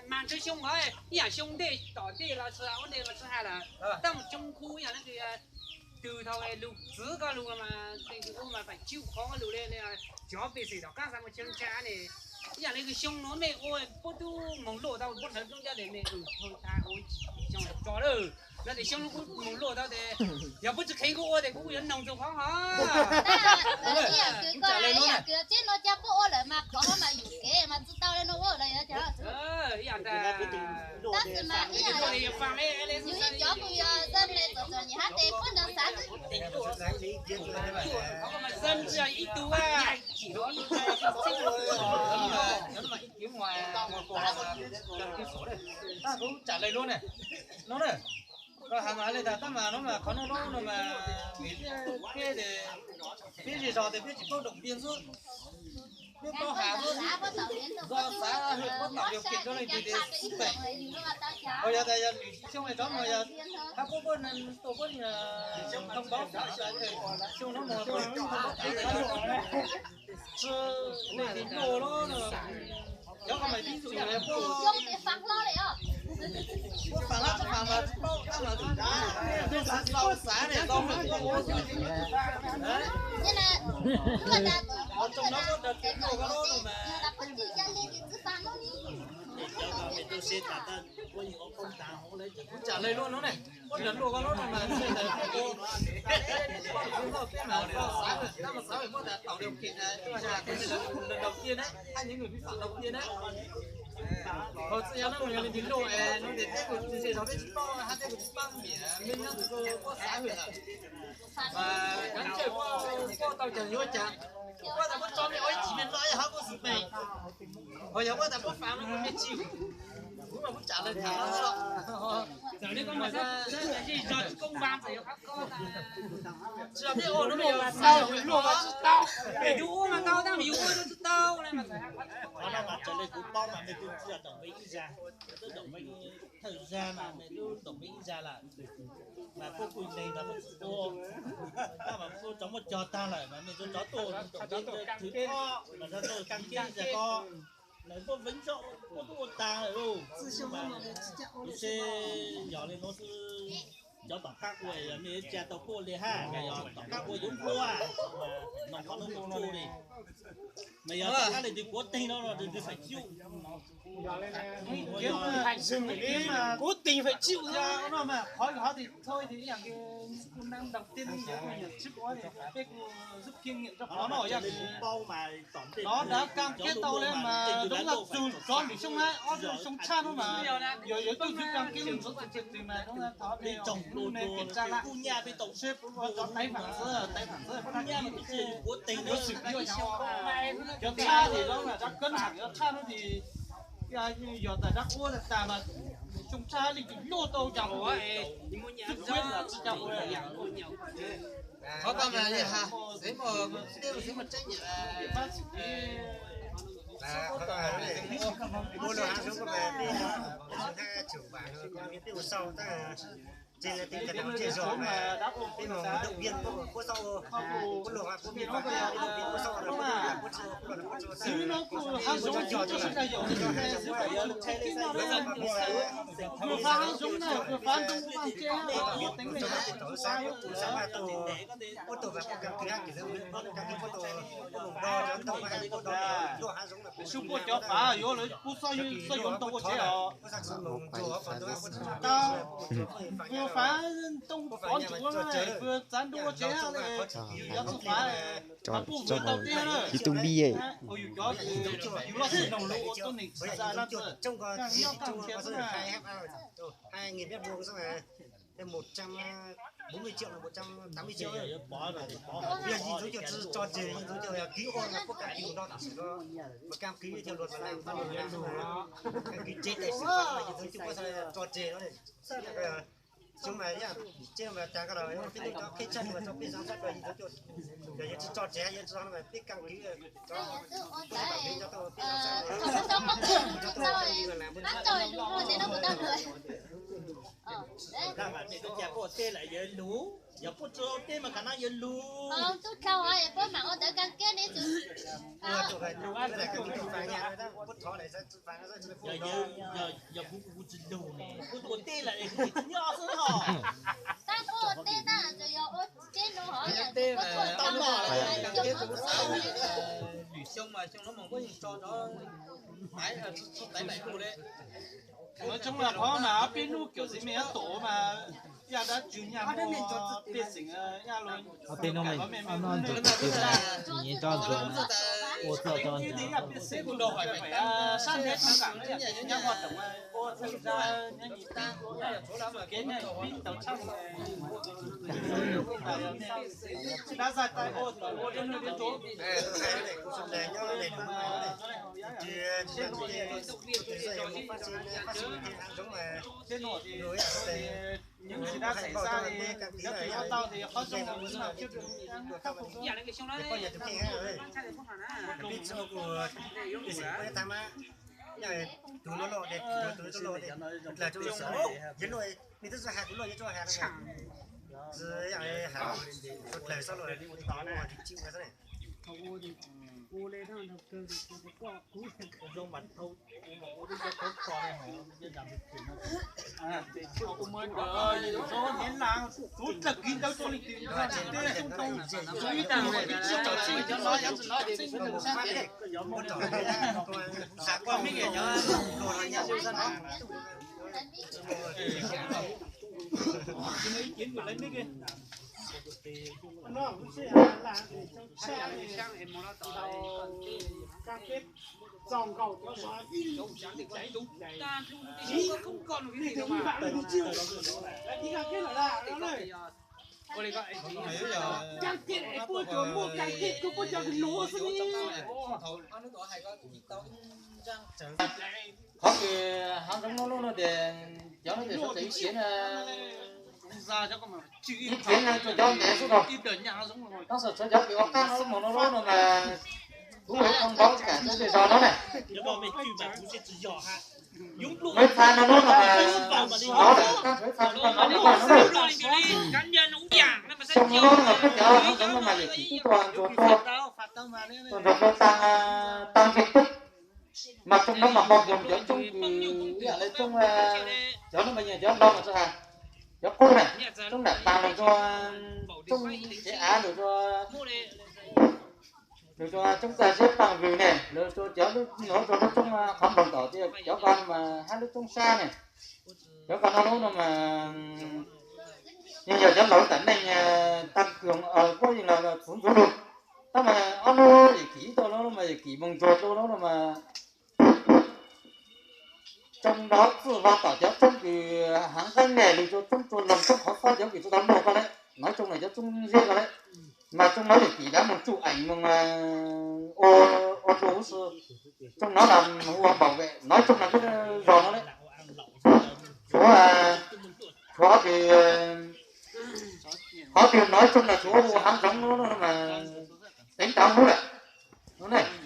Mas ntshe xyoo no ib yam xyoo ntej tom ntej los txog ua ntej mas txog hais lawm, tab mus coob khub ib yam li twg thaum lug txwv koj lug mas ua mas feem cim qhov lug li, cov pej xeem tom qab xav mus tsev tsa ne. Ib yam li xyoo no mej ua puab tub moog luaj tau puab hlawv dlub ncob tes mej tau tas ua xyoo tso lawm. No tes xyoo no kuv moog luaj tau tes yog puab tsi kheev kuv ua tes kuv kuj yuav noog txug qhov hov. Ib yam kws koj, ib yam kws teb no ca puab ua lawm mas qhov mas yus kev mas tsi tau le no ua lawm yog cas. Ib yam tas, tab sis mas ib yam li yus ib cov kws yog zaj me txom txom nyem hab tes puab nrog xav xwb. Ib tug a, kuv tsa le lub ne, no ne, koj has mas le tas tab mas no mas qhov no no mas peb, peb zej zog tes peb tsis paub doos tiag xwb. Peb paub has xwb, zog xav hwm puab tom yog kev rau leej twg tes xwb pem. Ho yog tas yog lwm xyoo es rov mus yog hab puab puab tua puab li xyoo no mus xyoo no mus leej twg luaj los cov ko mas pib tus yam li puab, puab fam hlob tsi fam mas tsis paub tab mas tub xav tau xav ne tau mas puab ua xwb. Ho tsoom no puab dag kev luaj ko lub no mas kuv tsa le lub no ne, puab dag luaj ko lub no mas tsis tas puab ua, peb mas xav tab mas xav puab tas tom li kev na, ib yam li lawv daus tiag na, hab nyeem lwm peb fam daus tiag na. Ho txij yog no yog li tis luj es no tes teb kws tsis zej zog peb tsis paub hab teb kws tsis paub miam mej nyob tus puab xav hwm lawm. Mas kav tsij puab tau cas yuav cas, puab tas puab tso mej ua ib chim mej no ib hab puab xwb pem. Ho yog puab tas puab fam no mej tsis, kuv mas kuv tsam lawv tham no xwb. Txawm li koj mas zej zog tsis koob npav txawm yog qhov ko, tsis yog peb ua no mej yuav xav luaj mas tsis tau, pem yus ua mas tau tab mas yus ua tsis tau. Qhov no mas raws li kuv paub mas mej kuj tsis yog doom peb ib zag, twb doom peb thawj zag mas mej twb doom peb ib zag lawm. Mas puab kuj neeg mas puab tsis ua, tab mas puab rov muab cog tag lawm mas mej rov tuaj thwv ob mas rov tuaj kab keb zag ko. Lawv puab veev zog puab tub ua tag lawm lauj. Kuv se yog li no xwb, cov tom qab ua mej yuav tsa tau puab li hab, yog tom qab ua yuav nplua, noog qhov nuav mus tsuj li. Mas yog tom qab li twg kuv teeg no no twg feem cim, kuv teeg feem cim no mas qhov hov tis txhua tis ib yam li kuv nab ntaus tij neej yog kuv nyiam tshib ua peb kuv zub kiv nyiam rau qhov no yog kuv paub mas nov dav kaam keb tau li mas zoo yog txug tsov lwm xyoo na, ob xyoo tshaj no mas yog yuav tuaj zub kaam keb lug ntxuav txug txug twg mas zoo thov peb tsoom lub neej pem tsa la kuj nyaj peb tau seb puas ua rov taiv fam xwb, taiv fam xwb, kuv teeg yuav xwm yuav cov tshaj tis zoo na, rab kab haam yuav tshaj no tis yog tas rab quab tas mas xyoo tshaj li tis luaj tau cas ua es twb kuv tsis cas ua. Qhov ko mas yog has xeev muaj, xeev muaj tseeb yam, ua luag hav zoov ko mas peb hab tshum vam ko peb ua sau tab tseg le tes tas nrag tseg zog mas peb moog dawb viaj puab xauj, puab luag puab pij fam peb dawb viaj puab xauj puab tsi ua, puab luag puab tsi ua, xwb no kuj hav zoov cov cov sawv daws yog cov hais xwb, kuv tsis tau tib no na. Kuv fav hav zoov na, kuv fav ntoo kuv fav ntse, kuv teev kuv xav kuv xav mas tau, puab tau mas puab kaam kig hab kis xwb, kaam kig puab tau, puab moog do cov ntoo hab puab do luag hav zoov na. Sub puab cov fav yuav lawv puab xauj, xauj yuav ntoo ua tsev os. Kuv fav ntoo pov ntsuav, kuv txav ntoo ua tsev hab le, yus yuav txug fav, mas puab vwm tau teb na. Ib tug npib, yus cov, yus loj tsis noog lug ua tuab neeg tsis txav na. Kaaj nyob kaaj nrhiav xwb na. Hai nghìn mét vuông xwb mà, một trăm bốn mươi triệu là một trăm tám mươi triệu. Bây giờ nhìn dấu hiệu tso, tso rìa, nhìn dấu hiệu là ký ôm là quốc tịch, ký ôm đó, tạm sử đó. Mà cam ký theo luật Việt Nam, pháp luật Việt Nam xwb mà. Cam ký chế tài xử phạt mà nhìn dấu hiệu quốc tịch tso rìa đó này. Chúng mày nhá, trên mà chàng cái đó, cái lúc đó cái chân mà cho cái giám sát rồi nhìn dấu hiệu. Giờ giờ tsis tso rìa, giờ tsis tso mà biết cam ký rồi. Cho tôi biết giám sát rồi. Cho tôi biết giám sát rồi. Ua cas puab ua teb lawm yuav luv, yog puab tsi ua teb mas khav no yuav luv. Tub dhau hov puab mam ua ntawv kag kiab ne. Yog kuv, kuv tsi lug ne, puab tub ua teb lawm es kuv tsis nyob xwb os. Tab puab ua teb tab tsuas yog ua teb no hov, lwm xyoo mas xyoo no mas puab yeej tso cov taiv, txhua taiv daim hu le. Nói chung là khó mà, ob peb hnub kiểu gì mình áp tổ mà, ya đã trừ nhà mua pia xỉn, ya luôn. Ob peb hnub me, ob hnub ntxuav tus twg, nyias coj ntxuav, ua txoj coj ntxuav. Pia xỉn kuj đòi hỏi phải, sab neb thab cảm nó, ya, nhà mua tổng, ua txoj coj, neb nyi tag, ya, kev neb pib tau tshaj. Đã ra tay ua, ua đến nơi đến chốn. Những gì đã xảy ra thì các vị đã tau thì khó trông lòng, nhưng mà trước được khắc phục thôi. Tus no loj, tus no loj, lawv tso loj, yog loj, nws twb tsis has tus loj, yog tso has, tsis has, dlawg txoj loj, tsis ua xwb ne. Qhov kws haav zoov lub no ces cov no ces suav tawm ib siav na, ib siav na rua cov ntev xwb tau. Tab sis tshuav cov kws ua qaab lub moog no lub no mas kuv ua ib qho npaum tsis kam txug tej zog no na. Muaj ib txha no lub no mas qaab tshuav ib txha no lub no na. Xyoo no mas peb cov haav zoov no mas yawm txiv tub tuaj ntsuag tuaj, tuaj ntsuag tuaj taag, taag nqe tub. Mas tsooj no mas npaum yog cov tsooj kws ib yaam le tsooj, cov no mas yog cov ntau mas txhua has, cov qub na, tsooj nam taag lug rua tsooj ev av lug rua, lug rua tsooj txag ziab paaj vwg ne, lug rua cov lub, lug rua lub tsooj qhov nploog tom, cov ko no mas hab lub tsooj sab ne. Cov ko no lub no mas yog, yog cov laug tam neej taag kws puab yeej los txuv ntxuv lug. Tab mas ob nub yawm kim ib tau lub no mas yawm kim moog ntsuag dlua lub no mas tsooj no txwj vog tom cov tsooj kws haav nqeeb ne, lug rua tsooj tsua loog tsooj qhov xob cov kws tsi tau luag ko le, nov tsooj na cov tsooj ziab ko le. Mas tsooj no yawm kim dav moog tsuj eem moog ua, ua rua huv si. Tsooj no mas moog ua npaum vem, nov tsooj no twb zog no le. Tshuav, tshuav qhov kws, qhov kws nov tsooj no tshuav ua haav zoov no mas teev tau huv lawm.